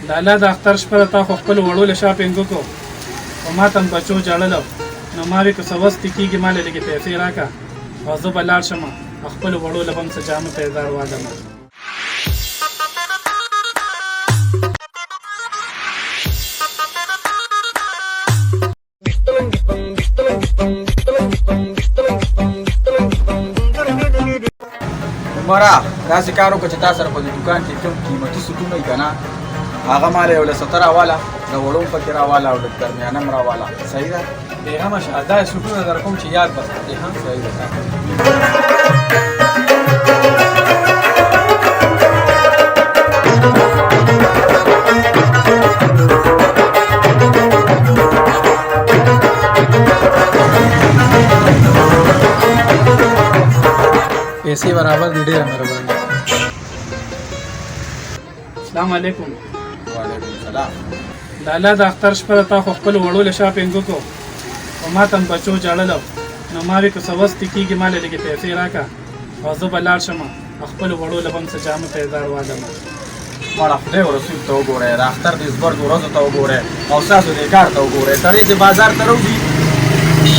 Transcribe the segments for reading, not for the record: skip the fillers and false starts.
لالا، د اختر شپه ده، تا خو خپلو وړو له شاپینګ وکړو، خو ما ته هم بچو ژړل، نو ما وی که څه وس دې کېږي ما له لږې پیسې راکړه او زه به لاړ شم او خپلو وړو له به هم څه جامه پیزار والم. عمره، داسې کار وکړه چې تا سره په دې دوکان کې کوم قیمتي سوټونه وي که نه، هغه ما له یو له ستر راواله، د وړو هم پکې راواله او لږ درمیانه هم راواله. صحیح ده؟ بېغمه شه، دا سوټونه در کوم چې یاد به ساتې. ها، صحیح ده. پیسې برابر دي، ډېره مهرباني. السلام علیکم. وعلیکم السلام. لالا، د اختر شپه ده، تا خو خپلو وړو له شاپینګ وکړو، خو ما ته هم بچو ژړل، نو ما وی که څه وس دې کېږي ما له لږې پیسې راکړه او زه به لاړ شم او خپلو وړو له به هم څه جامه پیزار والم. مړه، خدای او رسول ته وګوره، د اختر دې زبرګو ورځو ته وګوره او ستاسو دې کار ته وګوره. سړی چې بازار ته راوځي،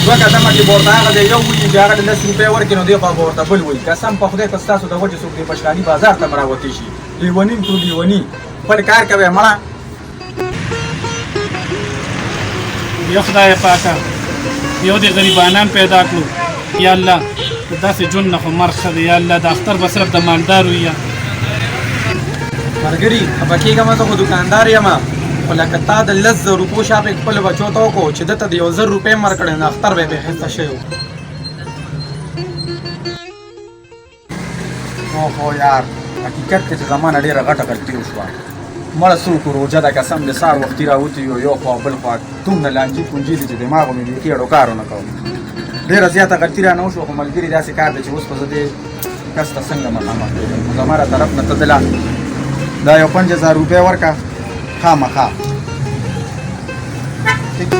دوه قدمه کې به ورته هغه دی یو وایي چې هغه د 10 روپۍ ورکړي، نو دې خوا به ورته بل وایي. قسم په خدای که ستاسو د وجې څوک دې پشکالي بازار ته هم راوتی شي. لیوني کړو لیوني، خپل کار کوی مړه. یا خدای پاکه، یو دې غریبانان پیدا کړو. یا الله، د داسې ژوند نه خو مرګ ښه دی. یا الله، د اختر به صرف د مالدارو وي. ملګري، خفه کېږه مه، زه خو دکاندار یم، خو لکه تا د 10,000 روپو شاپینګ خپلو بچو ته وکړو، چې ده ته د 1000 روپۍ هم ورکړې، نو اختر به یې بې شوی و. اوهو یار، حقیقت کې چې زما نه ډېره غټه غلطي وشوه. مړه، څه وکړو، روژه ده، قسم دې سهار وختي راوتي یو، یو خوا بل خوا دومره لانجې کونجې دي چې دماغو مې بیخي اړو کار ونه کوم. ډېره زیاته غلطي رانه وشوه، خو ملګري، داسې کار دی چې اوس خو زه دې کس ته څنګه مخامخ کېږم؟ خو زما له طرف نه ته دله دا یو 5000 روپۍ ورکړه خامخا. ټیک.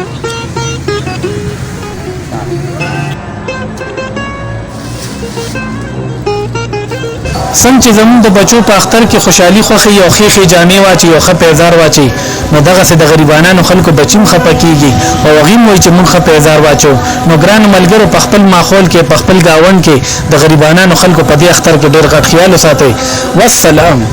څنګه چې زموږ د بچو په اختر کې خوشحالي خوښي او ښې ښې جامې واچي او ښه پیزار واچي، نو دغسې د غریبانانو خلکو بچي هم خپه کېږي او هغوی هم وایي چې موږ ښه پیزار واچو. نو ګرانو ملګرو، په خپل ماحول کې، په خپل ګاونډ کې د غریبانانو خلکو په دې اختر کې ډېر غټ خیال وساتئ. والسلام.